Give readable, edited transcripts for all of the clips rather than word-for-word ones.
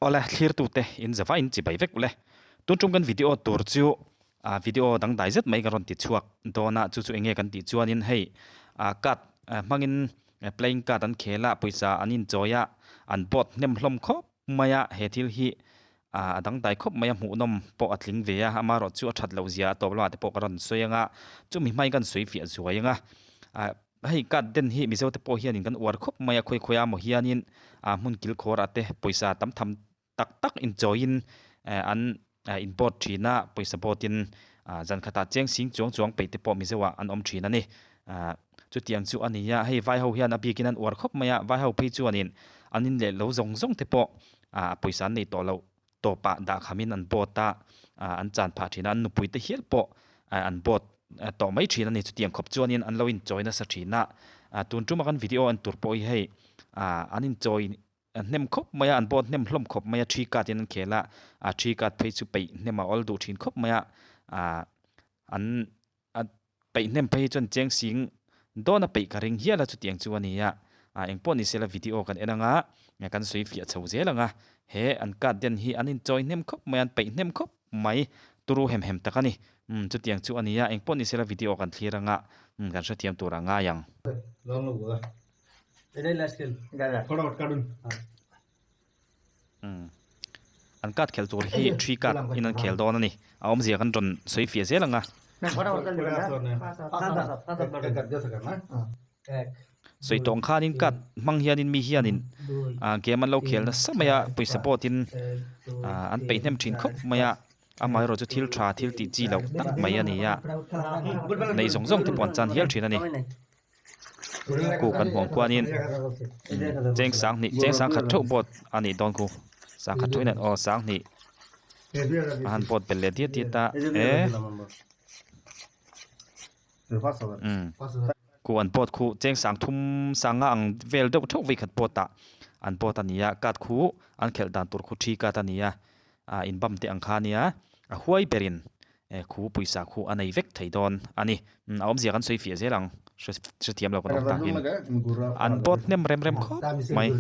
Awle thlirtute in zava in chibai vek ule. Tun tum kan video tur chu ah video dangdai zet mai ka rawn ti chhuak dawn a chu chu enge kan tih chuanin hei ah card hmangin playing card an khel a pawisa an inchawi a an board hnem hlawm khawp mai a he thil hi ah a dangdai khawp mai a hmuhnawm pawh a tling ve a amaherawh chu a that loh zia a tawp lamah te pawh ka rawn sawi ang a chumi hmain kan sawi fiah zuai ang a ah hei card den hi mizo te pawh hianin kan uar khawp mai a khawi khawi a maw hianin ah hmun kil khawr ah te pawisa tam tham tak tak inchawiin eh an in board thin a pawisa board in ah zan khatah cheng sing chuang chuang peih te pawh mizo ah an awm thin a ni ah chutiang chu a ni a hei vai ho hian a bikin an uar khawp mai a vai ho phei chuanin an in leh lo zawng zawng te pawh ah pawisa an nei tawh loh tawpah dah khamin an board a ah an chan phah thin a an nupui te hial pawh ah an board tawh mai thin a ni chutiang khawp chuanin an lo inchawi nasa thin a ah tun tuma kan video en tur pawh hi hei ah an inchawi hnem khawp mai a an board hnem hlawm khawp mai a thi card in an khel a ah thi card phei chu peih hnem a awl duh thin khawp mai a ah an a peih hnem phei hi chuan cheng sing dawn a peih ka ring hial a chutiang chu a ni a ah engpawh ni sela video kan en anga kan sawi fiah chho zel ang a he an card den hi an inchawi hnem khawp mai a an peih hnem khawp mai turu hem hem tak a ni umm chutiang chu a ni a engpawh ni sela video kan thlir anga umm kan hrethiam tur a ngai ang. An card khelh tur hi three card in an khel dawn a ni. A awmzia kan rawn sawi fiah zel ang a. Sawi tawng khanin card hmang hianin mi hianin game an lo khel nasa mai a, pawisa pawhin an peih hnem thin khawp mai a. Amaherawh chu thil tha thil tih chi loh tak mai a ni a, nei zawng zawng te pawh an chan hial thin a ni. Ku kan hmuh ang khuanin cheng sanghnih cheng sangkhat theuh board a nih dawn khu sangkhat theuhin an aw sanghnih a han board belh leh diat diat a e umm ku an board khu cheng sang thum sanga ang vel deuh theuh vei khat board ah an board a ni a card khu an khelh dan tur khu thi card a ni a ah inbam te ang kha a nia a huai berin Eh khu pawisa khu a nei vek thei dawn a ni. A awmzia kan sawi fiah zel ang. Hrethiam lo kan awm takin. An board hnem rem rem khawp mai.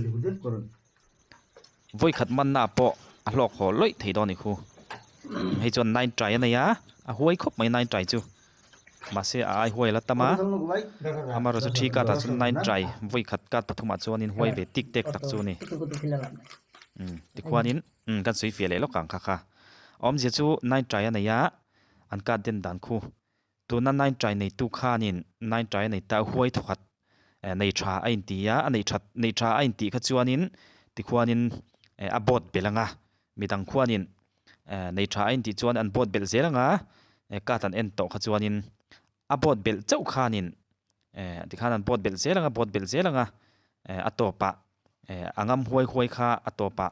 Vawi khat manna pawh a hlawk haw lawih thei dawn a ni khu. Hei chuan nine try a nei a, a huai khawp mai nine try chu. Mahse a ai huai a la tam a. Amaherawhchu chu thi card ah chuan nine try vawi khat card pathumah chuanin huai ve tik tek tak chu a ni. Tikhuanin. Umm kan sawi fiah leh lawk ang kha kha. Awmzia chu nine try a nei a, an card den dan khu. Tuna nine try neitu khanin nine try a nei ta huai thawkhat eh nei tha a inti a, a nei that nei tha a intih kha chuanin tikhuanin eh a board belh ang a, midang khuanin eh nei tha a intih chuan an board belh zel ang a, eh card an en tawh kha chuanin a board belh chauh khanin eh tikhan an board belh zel ang a board belh zel ang a eh a tawpah eh a ngam huai huai kha a tawpah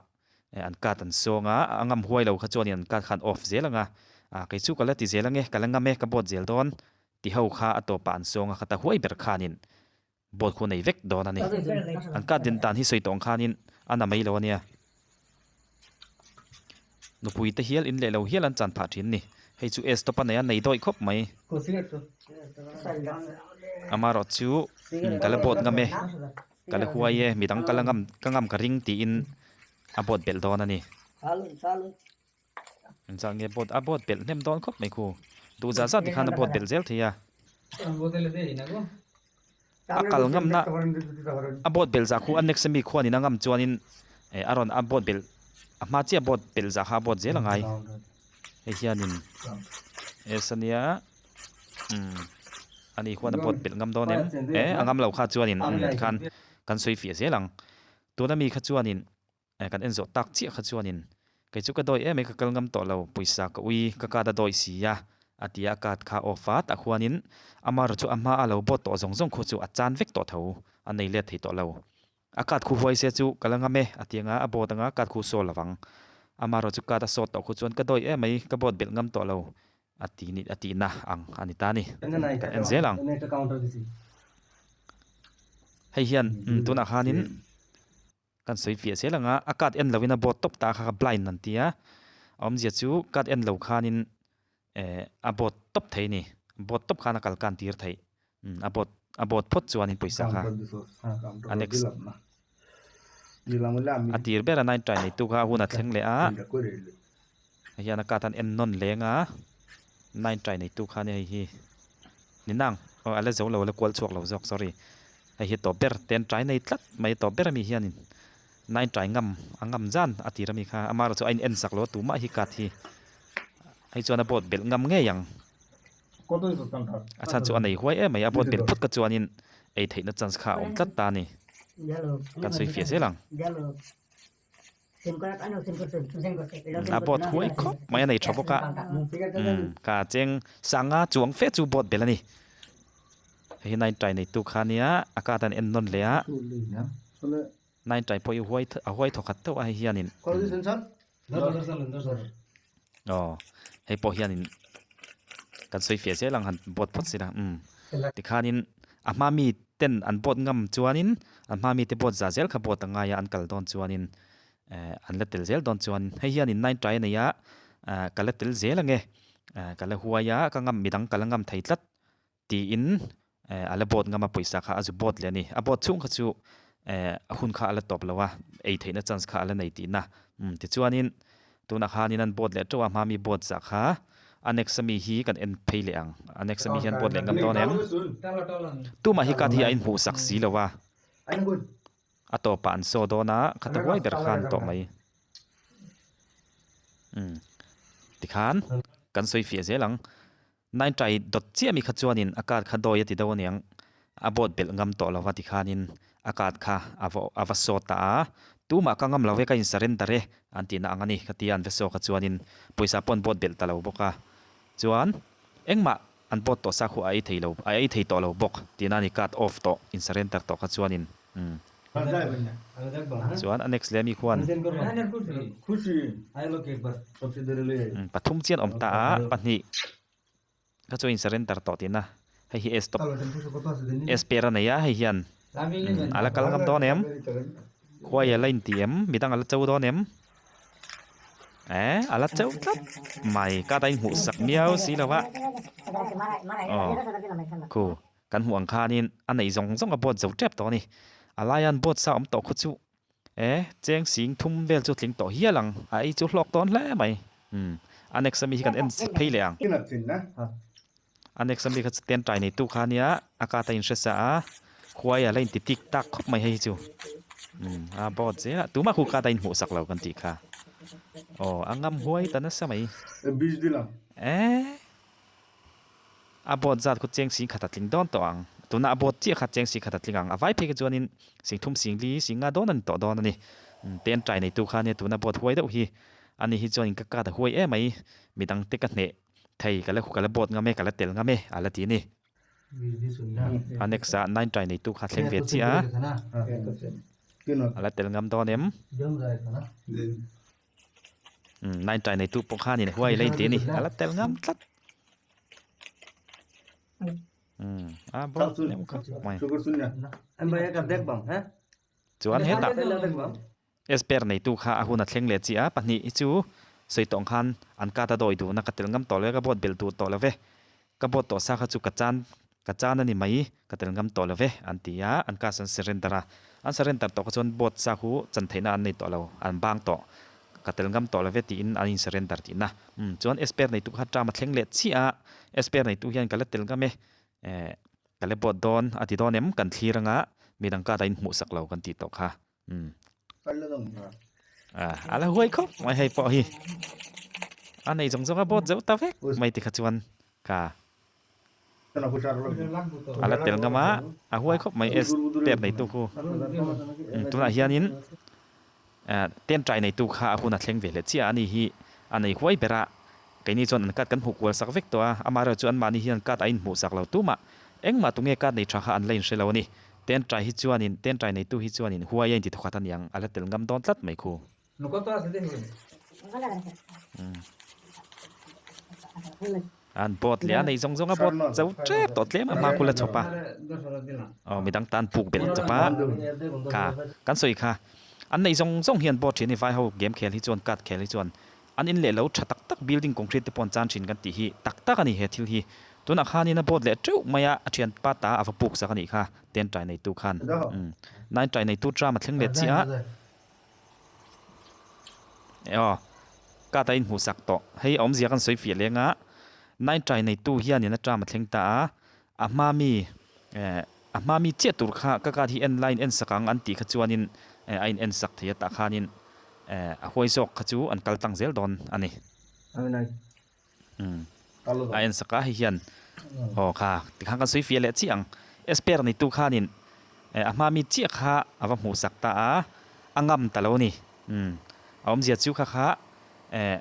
eh an card an sawng a a ngam huai lo kha chuanin an card kha an off zel ang a ah kei chu ka la ti zel ang e ka la ngam e ka board zel dawn ti ho kha a tawpah an sawng a khata huai ber khanin board khu nei vek dawn a ni an card din dan hi sawi tawh ang khanin a na mai lo a nia nupui te hial in leh lo hial an chan phah thin a ni hei chu s top a nei a nei dawih khawp mai amaherawh chu ka la board ngam e. Ka la huai e, midang ka la ngam ka ngam ka ring tiin a board belh dawn a ni. Engzah nge board a board belh hnem dawn khawp mai khu. Duh zah zah tikhan a board belh zel thei a. A kal ngamna a board belh zah khu a next ami khuanin a ngam chuanin eh a rawn a board belh a hma chiah board belh zah kha a board zel a ngai. Hei hianin S ania. Umm ani khuan a board belh ngam dawn em eh a ngam lo kha chuanin umm tikhan kan sawi fiah zel ang tuna mi kha chuanin eh kan en zawh tak chiah kha chuanin kei chu ka dawi em mai ka kal ngam tawh lo pawisa ka ui ka card a dawi si a a ti a card kha off a tah khuanin amar chu a hma a lo board tawh zawng zawng khu chu a chan vek tawh tho a nei let thei tawh lo. A card khu huai se chu ka la ngam e a ti anga a board anga card khu saw lovang. Amaherawh chu card a sawt tawh khu chuan ka dawi em mai ka board belh ngam tawh lo a ti ni a tihna ang a ni ta a ni. Kan en zel ang. Hei hian umm tunah khanin kan sawi fiah zel anga a card en lovin a board tawp ta kha kha blind an ti a. A awmzia chu card en lo khanin eh a board tawp thei a ni. Board tawp khan a kal kan tir theih. A board a board phawt chuanin pawisa kha a next A tir ber a nine try nei tu kha a hun a thleng leh a, hei hian a card an en nawn leng a, nine try nei tu kha nia hei hi ni nang aw a la zo lo a la kual chhuak lo zawk sorry hei hi tawp ber ten try nei tlat mai tawp ber ami hianin nine try ngam a ngam zan a tir ami kha amaherawhchu a in en sak lo a tumah hi card hi hei chuan a board belh ngam ngei ang. A chhan chu a nei huai em mai, a boat belh phawt ka chuanin ei theihna chance kha a awm tlat ta a ni. Kan sawi fiah zel ang. A boat huai khawp mai a nei tha bawk a, umm ka cheng sanga chuang fe chu boat belh a ni. Hei hi nine try neitu kha ania, a card an en nawn leh a, nine try pawh hi huai a huai thawkhat deuh a hei hianin. Aw hei pawh hianin kan sawi fiah zel ang han board phawt sila umm tikhanin a hma mi ten an board ngam chuanin an hma mite board za zel kha board a ngai a an kal dawn chuanin eh an la tel zel dawn chuan hei hianin nine try a nei a eh ka la tel zel ange eh ka la huai a ka ngam midang ka la ngam thei tlat tiin eh a la board ngam a pawisa kha a zu board leh a ni a board chhung kha chu eh a hun kha a la tawp lo a ei theihna chance kha a la nei tihna umm tichuanin tunah khanin an board leh teuh a hmami board zah kha a next ami hi kan en phei leh ang a next ami hian board leh ngam dawn em tumah hi card hi a inhmuh sak si lo a a tawpah an saw dawn a khata huai ber khan tawh mai umm tikhan kan sawi fiah zel ang. Nine try dawt chiah mi kha chuanin a card kha dawi a ti deuh aniang, a board belh ngam tawh lova tikhanin a card kha a va a va saw ta a, tumah ka ngam lo e ka in surrender e an tihna ang a ni ka tia an va saw kha chuanin pawisa pawh an board belh ta lo bawk a, chuan engmah an board tawh sa khu a ei thei lo a ei thei tawh lo bawk tihna a ni card off tawh in surrender tawh kha chuanin umm chuan a next leh ami khuan pathum chian awm ta a pahnih kha chu in surrender tawh tihna hei hi stop s per a nei a hei hian a la kal ngam dawn em khuai a la inti em midang a la cho dawn em eh a la cho tlat mai ka ta inhmuh sak miau si lo a aw khu. Kan hmuh ang khanin a neih zawng zawng a board zo tep tawh a ni. A laia an board sa awm tawh khaw chu e cheng sing thum vel chu tling tawh hial ang. A ei chu hlawk dawn hle mai. Umm a next ami hi kan en phei leh ang. A next ami kha chu ten tai neitu kha ania a kat a inhre sa a khuai a la inti tik tak khawp mai hei hi chu. Umm a board zel a tumah khu kat a inhmuh sak lo kan tih kha. Aw a ngam huai ta nasa mai. E. A board zat khu cheng sing khat a tling dawn tawh ang. Tuna a board chiah kha cheng sing khat a tling ang. A vai phei kha chuanin sing thum sing li sing nga dawn a ni tawh dawn a ni. Ten try neitu kha ania tuna board huai deuh hi. Ani hi chuanin ka cut a huai em mai. Midang te ka hneh thei ka la ka la board ngam e ka la tel ngam e a la ti a ni. A next ah nine try neitu kha thleng ve chiah a. A la tel ngam dawn em? Umm nine try neitu pawh khanin huai la inti a ni a la tel ngam tlat umm a bawk nem khawp mai chuan hetah esper neitu kha a hun a thleng leh chiah a pahnih hi chu sawi tawng khan an cut a dawi duhna ka tel ngam tawh lo e ka board belh duh tawh lo ve ka board tawh sa kha chu ka chan Ka chan a ni mai, ka tel ngam tawh lo ve, an ti a, an cars an surrender a. An surrender tawh kha chuan boat sa khu chan theihna an nei tawh lo, an bang tawh. Ka tel ngam tawh lo ve tiin an in surrender tihna. Umm, chuan Esper neitu kha term a thleng leh chiah a, Esper neitu hian ka la tel ngam e, eh, ka la boat dawn a ti dawn em, kan thlir anga midang card a inhmuh sak lo kan tih tawh kha. Umm. A la huai khawp mai hei pawh hi. A nei zawng zawng a boat zeuh ta vek mai tikha chuan ka a la tel ngam a, a huai khawp mai S pek neitu khu. Tunah hianin ten trai neitu kha a hun a thleng ve leh chiah a, ani hi a nei huai ber a, keini chuan an card kan hmuh kual sak vek tawh a, amaherawhchu chu anmahni hian card a inhmuh sak lo tumah engmah tunge card nei tha kha an la inhre lo a ni. Ten trai hi chuanin ten trai neitu hi chuanin huai a inti thawkhat aniang a la tel ngam dawn tlat mai khu. An boat leh a nei zawng zawng a boat zo tep tawh tlem a hma khu la chawp a aw midang tan puk belh chawp a kha kan sawi kha an nei zawng zawng hian boat thin hi vai ho game khel hi chuan card khel hi chuan an in leh lo tha tak tak building concrete te pawh an chan thin kan tih hi tak tak a ni he thil hi tunah khanin a boat leh teuh mai a a thian pa ta a va puk sak a nih kha ten trai neitu khan nine trai neitu tram a thleng leh chiah a. Aw card a inhmuh sak tawh. Hei a awmzia kan sawi fiah leng a, nine try neitu hianin a term a thleng ta a, a hma mi eh a hma mi chiah tur kha ka card hi en line en sak ang an tih kha chuanin eh a in en sak thei a tah khanin eh a huai zawk kha chu an kal tlang zel dawn a ni. Umm a en sak a hei hian aw kha tikhan kan sawi fiah leh chiah ang Esper neitu khanin eh a hma mi chiah kha a va hmuh sak ta a a ngam ta lo a ni umm a awmzia chu kha kha eh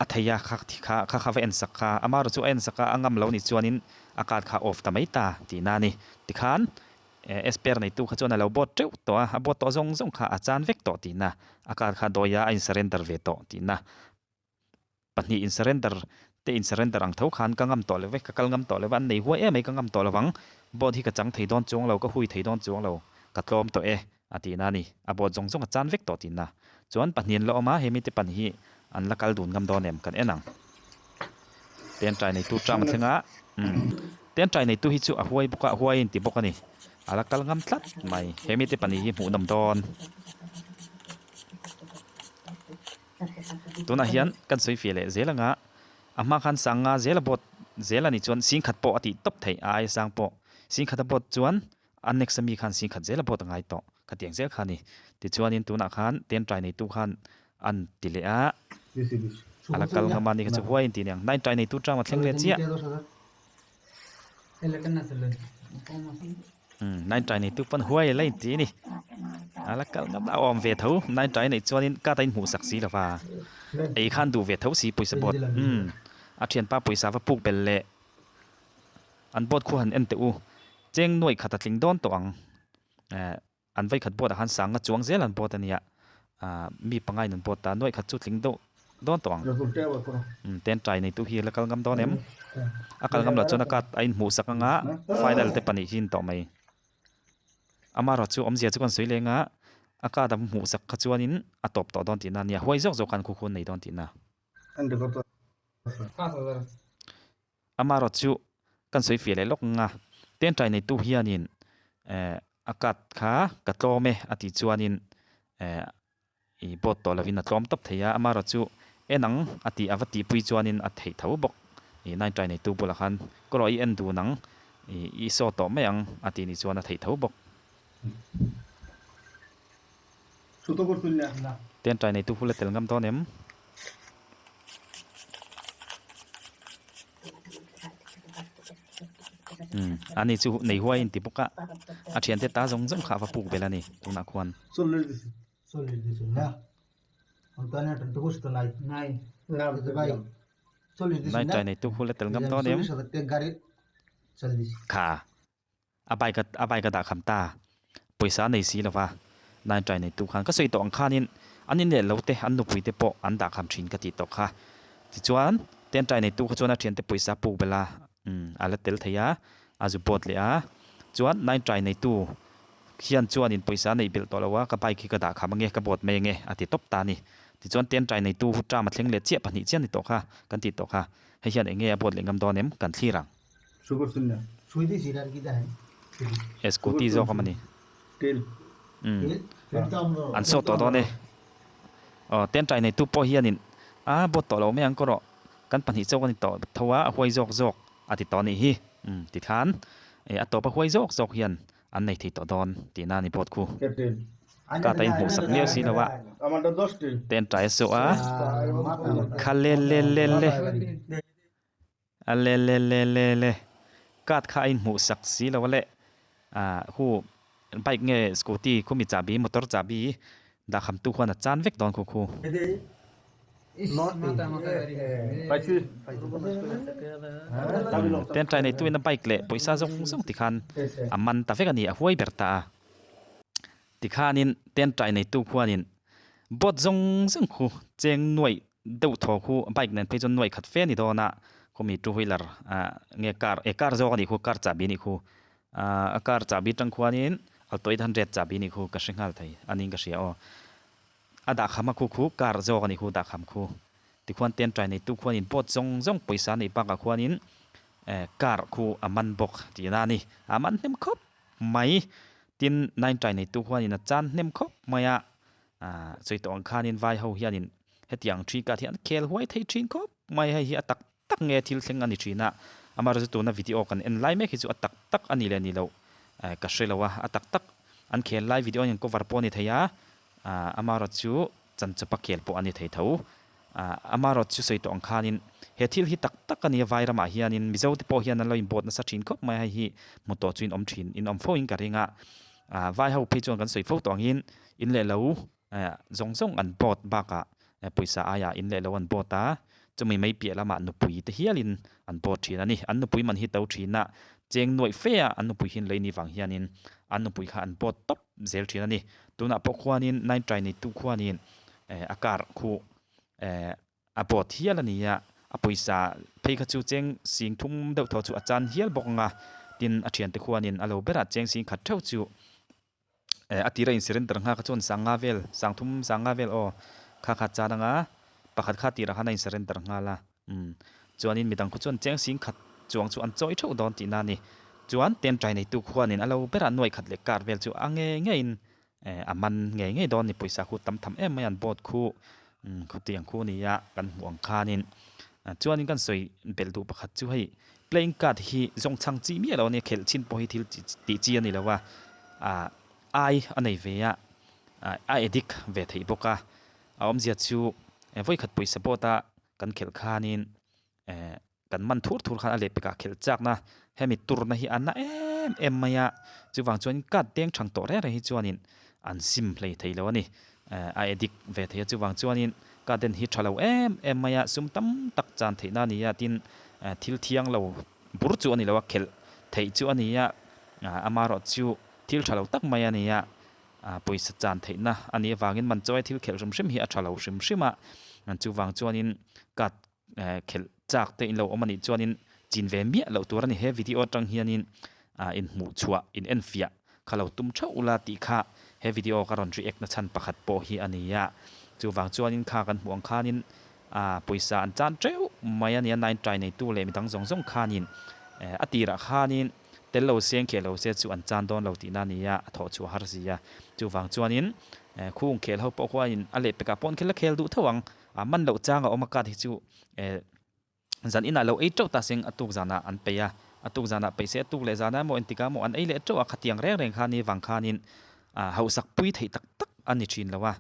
a thei a kha kha kha kha va en sak kha amaherawh chu a en sak a a ngam lo nih chuanin a card kha off ta mai ta tihna a ni tikhan eh Esper neitu kha chuan a lo bawt teuh tawh a a bawt tawh zawng zawng kha a chan vek tawh tihna a card kha dawi a a in surrender ve tawh tihna. Pahnih in surrender te in surrender ang tho khan ka ngam tawh lo ve, ka kal ngam tawh lo ve, an nei huai em mai ka ngam tawh lo vang, boat hi ka chang thei dawn chuang lo, ka hui thei dawn chuang lo, ka tlawm tawh e a tihna a ni, a boat zawng zawng a chan vek tawh tihna. Chuan pahnih an la awm a, hemi te pahnih hi an la kal dun ngam dawn em kan en ang. Tentai neitu term a thleng a, umm tentai neitu hi chu a huai bawk a, a huai a inti bawk a ni, a la kal ngam tlat mai, hemi te pahnih hi hmuhnawm dawn. Tunah hian kan sawi fiah leh zel anga a hma khan sanga zela boat zel a nih chuan singkhat pawh a tih tawp theih a aia sang pawh singkhat a boat chuan a next ami khan singkhat zela boat a ngai tawh khatiang zel kha a ni tichuanin tunah khan tentrai neitu khan an ti leh a a la kal ngam a ni kha chu huai in tih aniang nine trai neitu term a thleng leh chiah. Umm nine trai neitu pawn huai la inti a ni a la kal ngam a awm ve tho nine trai neih chuanin card a inhmuh sak si lova ei khan duh ve tho si pawisa board umm a thianpa pawisa va puk belh leh an board khu han en teh u cheng nuaih khat a tling dawn tawh ang eh. An vei khat board ah khan sanga chuang zel an board ania, ah mi pangain an board ta, nuaih khat chu tling deuh dawn tawh ang. Umm ten trai neitu hi la kal ngam dawn em? A kal ngam loh chuan a card a inhmuh sak anga final te pahnih hi a ni tawh mai. Amaherawh chu awmzia chu kan sawi leng a, a card a hmuh sak kha chuanin a tawp tawh dawn tihna ania, huai zawk zawk khan khu khu an nei dawn tihna. Amaherawh chu kan sawi fiah leh lawk ang a, tentrai neitu hianin eh a card kha ka tlawm e a tih chuanin eh i board tawh lovin a tlawm tawp thei a, amaherawh chu en ang a tih a va tihpui chuanin a theih tho bawk. I nine trai neitu bulah khan ka rawh i en dun ang, i saw tawh mai ang a tih nih chuan a theih tho bawk. Tentrai neitu hula tel ngam dawn em? Umm ani chu nei huai a inti bawk a a thiante ta zawng zawng kha a va puk vel a ni tunah khuan. Nai trai neitu hula tel ngam dawn em? Kha. A bike a a bike a dah kham ta. Pawisa a nei si lo va, nine trai neitu khan ka sawi tawh ang khanin an in leh lo te, an nupui te pawh an dah kham thin ka tih tawh kha. Tichuan, ten trai neitu kha chuan a thiante pawisa puk belh a, umm a la tel thei a, a zu board leh a. Chuan nine trai neitu hian chuanin pawisa a neih belh tawh lo a, ka bike hi ka dah kham ange, ka board mai ange a ti tawp ta a ni. Tichuan ten trai neitu hu term a thleng leh chiah pahnih chiah a ni tawh kha kan tih tawh kha. Hei hian eng nge a board leh ngam dawn em? Kan thlir ang. He scooty zawk a mawni umm an sawt tawh dawn e aw tentrai neitu pawh hianin a bawt tawh lo mai ang kawrawh kan pahnih chauh a ni tawh tho a a huai zawk zawk a ti tawh a nih hi umm tikhan eh a tawp a huai zawk zawk hian an nei thei tawh dawn tihna a ni boat khu ka ta inhmuh sak miau si lo a tentrai a sawh a kha le le le le. A le le le le le card kha a inhmuh sak si lo a le ah hu bike nge scooty khumi chahbi motor chahbi dah kham tu khuan a chan vek dawn khu khu. Tentrai nei tuin a bike leh pawisa zawng zawng tikhan a man ta vek a ni a huai ber ta a tikhanin tentrai neitu khuanin boat zawng zawng khu cheng nuaih deuh thaw khu bike nen phei chuan nuaih khat fe a ni dawn a khawmi two wheeler ah nge car eh car zawk a nih khu car chahbi a nih khu ah a car chahbi atang khuanin alto eight hundred chahbi a nih khu ka hre nghal thei a niin ka hria aw a dahkham a khu khu car zawk a nih khu dahkham khu tikhuan ten trai neitu khuanin boat zawng zawng pawisa a neih bakah khuanin eh car khu a man bawk tihna a ni a man hnem khawp mai tin nine trai neitu khuanin a chan hnem khawp mai a ah sawi tawh ang khanin vai ho hianin. Hetiang thi card hi an khel huai thei thin khawp mai hei hi a tak tak nge thil thleng a ni thin a amaherawhchu tuna video kan en lai mek hi chu a tak tak a ni leh ni loh ka hre lo a a tak tak an khel lai video hian cover pawh a ni thei a amaherawhchu chanchawpa khel pawh a ni thei tho amaherawhchu sawi tawh ang khanin he thil hi tak tak a ni a vai ramah hianin mizo te pawh hian an lo inbawt nasa thin khawp mai a hei hi hmu tawh chu in awm thin in awm fo in ka ring a vai ho phei chuan kan sawi fo tawh angin in leh lo zawng zawng an bawt bakah pawisa aiah in leh lo an bawt a, chumi mai piah lamah nupui te hialin an bawt thin a ni. An nupui man hi to thin a, cheng nuaih fe a an nupui hian lei ni vang hianin an nupui kha an bawt tawp zel thin a ni. Tunah pawh khuanin nine try neitu khuanin a car khu a bawt hial a ni a, a pawisa phei kha chu cheng sing thum deuh thaw chu a chan hial bawk ang a, tin a thiante khuanin a lo berah cheng sing khat theuh chu a tira in surrender nghak kha chuan sanga vel sang thum sanga vel aw kha kha chan anga pakhat kha tirah khan a in surrender nghal a umm chuanin midang khu chuan cheng sing khat chuang chu an chawi theuh dawn tihna a ni chuan tentrai neitu khuanin a lo berah nuai khat leh kar vel chu a ngei ngeiin eh a man ngei ngei dawn a ni pawisa khu tam tham em mai a an boat khu umm khutiang khu a ni a kan hmuh ang khanin chuanin kan sawi belh duh pakhat chu hei Playing card hi zawng chhang chi miah lo a nia, khelh chin pawh hi thil tih chi a ni lo a, ah ai a nei ve a, a addict ve theih bawk a, a awmzia chu vawikhat pawisa board a kan khelh khanin eh kan man thur thur khan a lehpekah khelh chakna hemi turna hi a na em em mai a, chuvang chuan card deng thang tawh reng reng hi chuanin an sim hlei thei lo a ni, a addict ve thei a, chuvang chuanin card den hi tha lo em em mai a, sum tam tak chan theihna a ni a, tin thil thiang lo bur chu a ni lo a, khelh theih chu a ni a, amaherawh chu thil tha lo tak mai a ni a, pawisa chan theihna a nih avangin man chawi thil khelh hrim hrim hi a tha lo hrim hrim a, chuvang chuanin card khelh chak te in lo awm a nih chuanin chin ve miah loh tur a ni. He video atang hianin inhmuh chhuah, in enfiah kha lo tum theuh ula tih kha he video ka rawn react na chhan pakhat pawh hi a ni a. Chuvang chuanin kha kan hmuh ang khanin pawisa an chan teuh mai a nia, nine try neitu leh midang zawng zawng khanin a tirah khanin tel lo se engkheh lo se chu an chan dawn lo tihna a ni a, a thawh chhuah har si a. Chuvang chuanin khung khel ho pawh khuanin a lehpekah pawh an khel la khel duh tho ang. A man loh chang a awm a card hi chu eh zan inah lo ei teuh ta seng a tuk zanah an peih a, a tuk zanah peih se a tuk leh zanah emaw entikah emaw an ei leh teuh a, khatiang reng reng kha ni vang khanin ah hauhsak pui theih tak tak a ni thin lo a,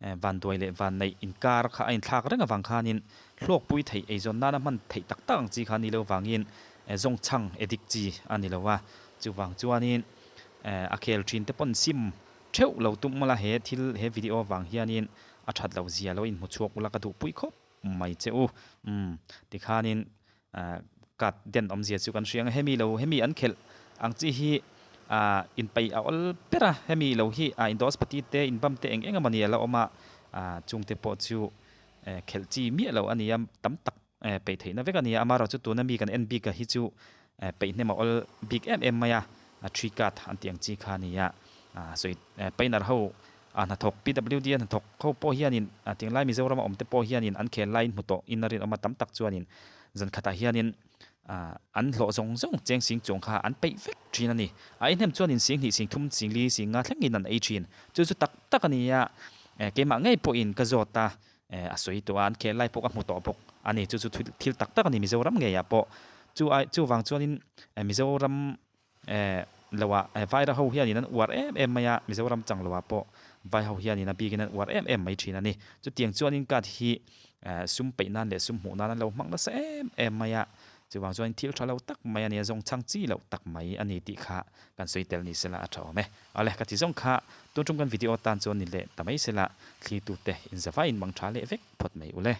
eh vanduai leh vanneih inkar kha a inthlak reng avang khanin hlawk pui theih eizawn nana hman theih tak tak ang chi kha ni lo vangin eh zawngchhang addict chi a ni lo a, chuvang chuanin eh a khel thin te pawn sim theuh lo tum mawla he thil he video vang hianin a that loh zia lo inhmu chhuak ula ka duhpui khawp mai che u. Umm tikhanin card den awmzia chu kan hria ang a, hemi lo hemi an khelh ang chi hi ah inpeih a awl ber a, hemi lo hi ah indaws pati te inbam te eng eng emawni a la awm a, ah chungte pawh chu khelh chi miah lo a ni a, tam tak peih theihna vek a ni a, amaherawhchu chu tuna mi kan en bik a hi chu peih hnem a awl bik em em mai a, three card an tih ang chi kha a ni a, sawi painter ho a hnathawk PWD a hnathawk ho pawh hianin tinglai Mizoram a awm te pawh hianin an khel laiin hmu tawh in a rinawm a tam tak chuanin zan khatah hianin an hlawh zawng zawng cheng sing chuang kha an peih vek thin a ni. A ei hnem chuanin sing hnih sing thum sing li sing nga thlengin an ei thin. Chu chu tak tak a ni a, keimah ngei pawhin ka zawt a, a sawi tawh a, an khel lai pawh ka hmu tawh bawk a ni. Chu chu thil tak tak a ni Mizoram ngeiah pawh. Chu ai chuvang chuanin Mizoram Loah Vaira ho hianin an uar em em mai a, Mizoram chang loah pawh Vai ho hianin a bikin an uar em em mai thin a ni. Chutiang chuanin card hi sum peih nan leh sum hmuh nan an lo hmang nasa em em mai a, chuvang chuanin thil tha lo tak mai a ni a, zawng chhang chi loh tak mai a ni tih kha kan sawi tel ni sela a tha awm e. Awle ka ti zawng kha tun tum kan video tan chuan ni leh ta mai sela thli tute inzavaiin mang tha leh vek phawt mai ule.